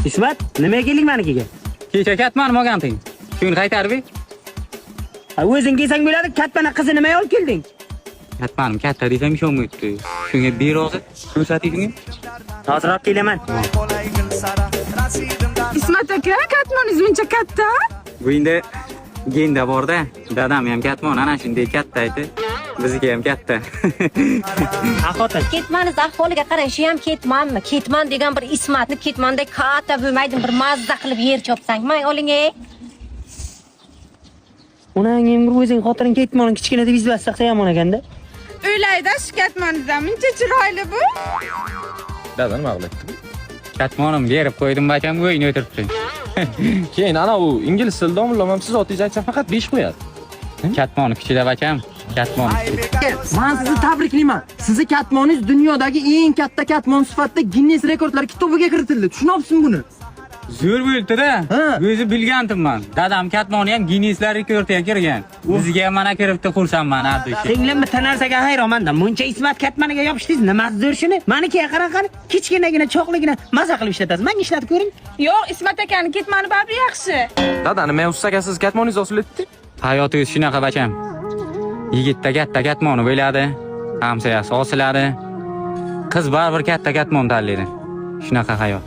Ismat, nimaga kelding manikiga? Kecha katmanim olganting. Shuni qaytarib ber. Ha, o'zing kelsang bo'ladi, katmana qizi nimaga olib kelding? Katmanim katta desam ishonmayapti. Shunga ber hozir. Ko'rsating shunga. Hozir olib kelaman. Ismat aka, katmoningiz muncha katta? Bu endi genda borda. Dadam ham katmon ana shunday katta edi. Bizniki ham katta. Ha, xotin. Ketmaniz ahvoliga qarang, shu ham ketmanmi? Ketman degan bir Ismatni ketmandek katta bo'lmaydi, bir mazza qilib yer chopsang. Mang oling ey. Onang ham bir o'zing xotining ketmoning kichkina deb izlasa yomon ekanda. O'layda shu katmoningizdan muncha chiroyli bu. Dada nima qilyapti? Katmonim berib qo'ydim bacham, o'yin o'tiribdi. Keyin ana u ingliz tilida domlam ham siz otingizni aytsa faqat 5 qo'yadi. Katmoni kuchida bacham. Katmon kuchida. Man sizni tabriklayman. Sizni katmoningiz dunyodagi eng katta katmon sifatida Guinness rekordlar kitobiga kiritildi. Tushunyapsizmi buni? Zo'r bo'libdi-da. Ha. O'zi bilgandim man. Dadam katmoni ham Guinnesslar rekordiga kirgan. Bizga ham mana kiribdi, xursandman abdushi. Singlim bitta narsaga hayronman-da. Muncha Ismat katmaniga yopishdingiz, nimasi zo'r shuni? Manikiga qarang qani, kichkinagina, cho'qligina maza qilib ishlatasiz. Menga ishlatib ko'ring. Yo'q, Ismat akani ketmani baribir yaxshi. Dada nima usta aka siz katmoningiz osilyapti? Hayot o'zi shunaqa bacham. Yigitda katta katmoni bo'ladi, hamsoyasi osiladi. Qiz baribir katta katmon tanlaydi. Shunaqa hayot.